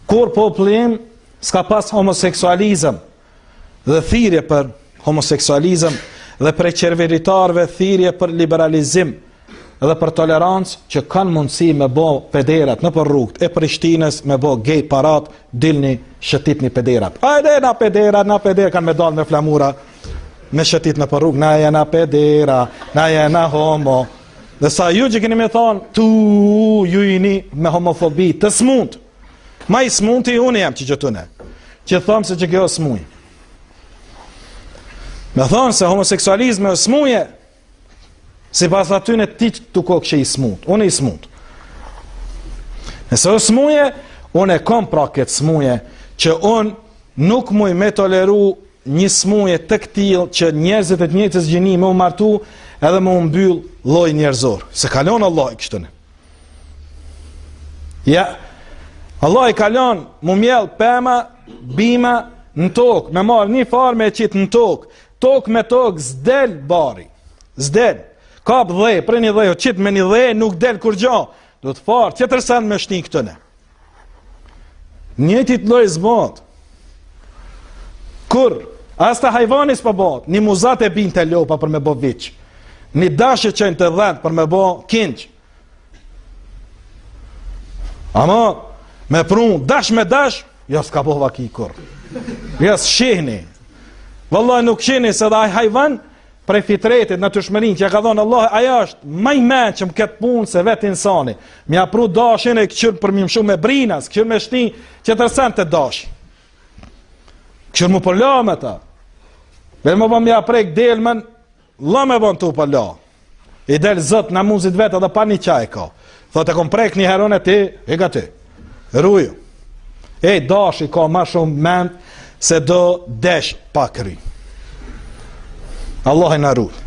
Kurrë populli im s'ka pas homoseksualizëm dhe thirrje për homoseksualizëm dhe prej qeveritarëve thirrje për liberalizim dhe për tolerancë që kanë mundësi me bo pederat nëpër rrugët e Prishtinës me bo gay parade, dilni shëtitni pederat. Ajde na pedera, na pedera, kanë me dalë me flamura me shëtit nëpër rrugë, na jena pedera, na jena homo. Dhe sa ju që keni me thonë, tu, ju jeni me homofobi, të smunt. Ma i smunti unë jam që qëtune, që thomë se që kjo smuje. Me thonë se homoseksualizmi është smuje, Sipas atyne ti të kokë që i smut, unë i smut. Nëse është smuje, unë e kom pra këtë smuje, që unë nuk muj me toleru një smuje të këtillë që njerëzit e të njëjtës gjini me u martu edhe me u mbyll lloji njerëzor. S'e ka lon Allahi kështu ne. Ja, Allahi ka lon m'u mjell pema, bima në tokë, me marrë një farë me e qitë në tokë, Tokë me tokë s'del bari. S'del. Kap dhe, prej një dhe, qit me një dhe, nuk del kurgjo. Duhet farë, tjetër send me shti këtëne. Njëjtit lloj s'bohet. Kur, as te hajvani s'po bohet, një muzat e bin te lopa për me bo viç. Një dash e çojnë te dhentë për me bo kinq. Ama, me pru, dash me dash, jo s'ka bo vaki kurrë. Jo s'shihni. Vallaj nuk shihni se dhe ai hajvan, prej fitretit natyrshmërinë që ja ka dhonë Allah, ajo është ma i mençëm këtë punë se vetë insani. Me ja pru dashin e këqyr për mi mshu me brinas, këqyr me shti tjetër sen te dashi. Këqyr mu përla me ta. Dhe më bë me ja prek delmen, La me bon tu përla. I del zot namuzit vetë edhe pa një qaj ka. Thotë e kom prek një herë unë e ti, e gati. Ruju. E dashi ka ma shumë mend se do desh pa kry. Allahi na rujt.